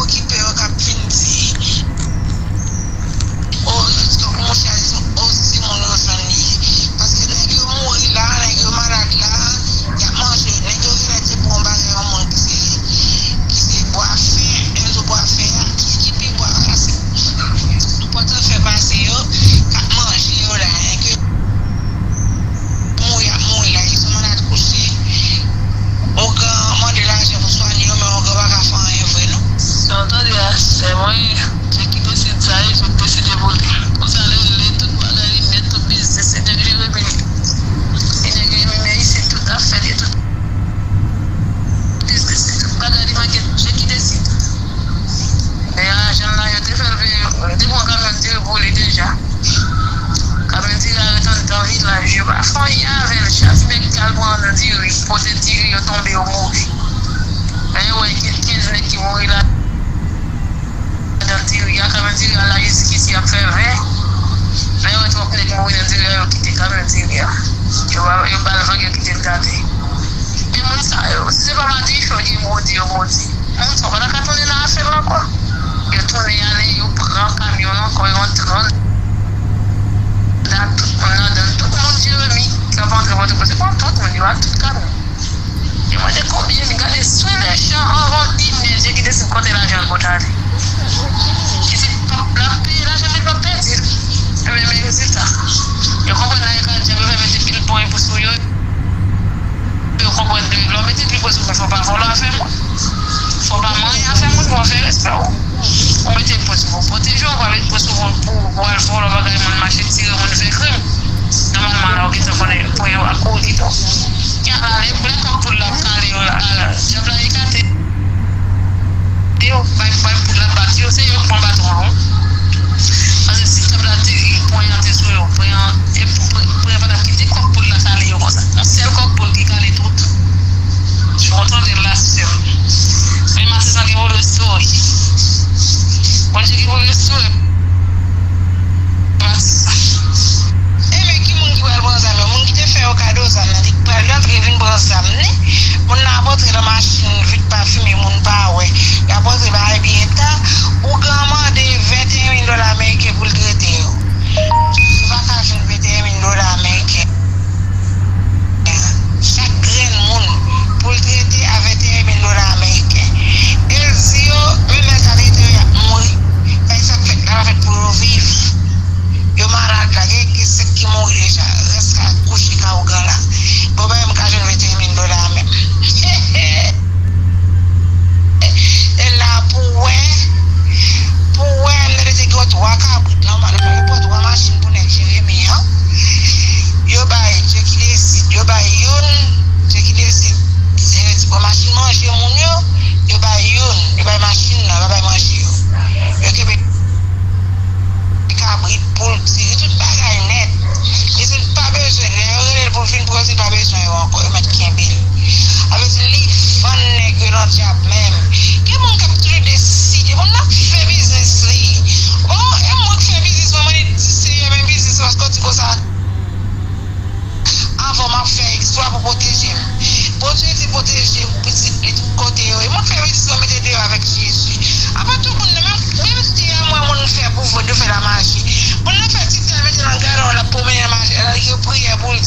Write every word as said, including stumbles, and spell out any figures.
okipe yo k ap vin di, o, yo di, o, monchè, o, se moun yo jwenn li ye. Paske nèg yo mouri la, nèg yo malad la, y ap manje yo. Nèg yo genlè te pran yon bagay yon moun ki se, ki se bwa fè, Enzo bwa fè a, ki, ki pi bwa a, se, nou pòtan fè pase yo, k ap manje yo la. Nèg yo mouri ap mouri la, yo sou malad kouche. Ougan mande lajan pou swanye yo, men ougan pa ka fè anyen vre non. Sa w tande a, sè mwen, Jeki deside sa, e Jeki deside pou li. Konsa li rele tout bagay li nèt, tout biznis li nèg Jeremi. Li nèg Jeremi, men isit tout afè li, tout biznis li, tout bagay li manke Jeki deside. Men ajan la, yo te fè l peye, yo te pran kamyon diri pou li deja. Kamyon diri a ret anndan vilaj, yo pa fè anyen avè l. Chak nèg ki al pran nan diri, pote diri, yo tonbe, yo mouri. Lè yo wè gen kenz nèg ki mouri la, nan diri a, kamyon diri a la jiskisi ap fè ven. Lè yo wè twòp nèg mouri nan diri a, yo kite kamyon diri a. Yo ba, yo ba l vag, yo kite l gate. Men moun sa yo, si se pa madichon ki modi yo modi, moun sa yo pa ta ka tounen nan afè l ankò. Yo tounen ale, yo pran kamyon l ankò, yo antre anndan tout moun, anndan tout moun Jeremi k ap antre Pòtoprens. Se pa tout moun, yo ak tout kamyon. Yo mande konbyen, vin gade sou le chan, anvan inè, Jeki deside konte lajan l pote ale. Ki se p ap, l ap peye lajan li, l p ap pèdi l. Ebyen, men rezilta. Yo konprann la, yo ka di, yo fè mete pil pwen pou sou yo. Yo konprann, lè w mete pil pwen sou mwen, fò w pa vòlò afè moun. Fò w pa manyen afè moun, fò w fè respè w. Ou mete pwen sou pou pwoteje w, ou pa mete pwen sou pou, pou, pou al vòlò bagay moun, mache tire moun, fè krim. Nòmalman, la, ou gentan konnen pwen yo ap kouri kite w. Kè a lè, lè kòk poul la ap kale yo la, la, dyab la ekate. Yo, bay, bay poul la bat yo, se yo k pran baton an, wi. Paske si dyab la te, pwen an te sou yo, pwen an, e, pwen, pwen an pa t ap kite kòk poul la kale yo konsa. Yon sèl kòk poul ki kale tout. Ou tande l la, sè m. Men Matisa gen pou l restore. Bondye gen pou l restore Matisa. Ebyen, ki moun ki pral pran zam yo? Moun ki te fè yo kado zam nan, li pral rantre vin pran zam li. Moun nan ap rantre nan machin vit pafime, moun pa wè. Y ap rantre bagay byen ta. Ougan mande venteyen mil dola ameriken pou l trete yo. Yo pa ka jwenn venteyen mil dola ameriken. Chak grenn moun pou l trete a venteyen mil dola ameriken. E l di yo, menm lè l ta trete yo, y ap mouri. Paske sa k fèt la pa fèt pou yo viv. Yo malad la, gen, gen sèt ki mouri deja, rès la kouche ka ougan la. Bon, pa menm ka jwenn venteyen mil dola a menm. E la pou w wè, pou w wè, m tande te gen twa kabrit, nòmal, yo pran twa machin pou nèg Jeremi an. Yo bay, Jeki deside, yo bay youn, Jeki deside, e, yo di, bon, machin manje moun yo, yo bay youn, yo bay machin nan, yo pa bay manje yo. Yo kenbe kabrit, poul, diri, tout bagay nèt. Li di l pa bezwen, lè yo rele l pou l vin pran, li di l pa bezwen yo ankò, yo mèt kenbe l. Sa vle di li vann nèg yo nan dyab menm. Gen moun k ap toujou deside, moun nan ap fè biznis li. Bon, e mwen k fè biznis mwen, mwen di Seyè, men biznis mwen, paske w di konsa. Avan m ap fè eksplwa pou pwoteje m. Bondye di pwoteje pitit li tout kote yo ye. Mwen fè pitit mwen mete deyò avèk Jezi. Apa tout moun nan, menm, menm tè a mwen moun fè pou vòt, yo fè lamaji. Moun nan fè ti tè mete nan galon, l ap pwomennen nan maji, l al ekri priyè pou l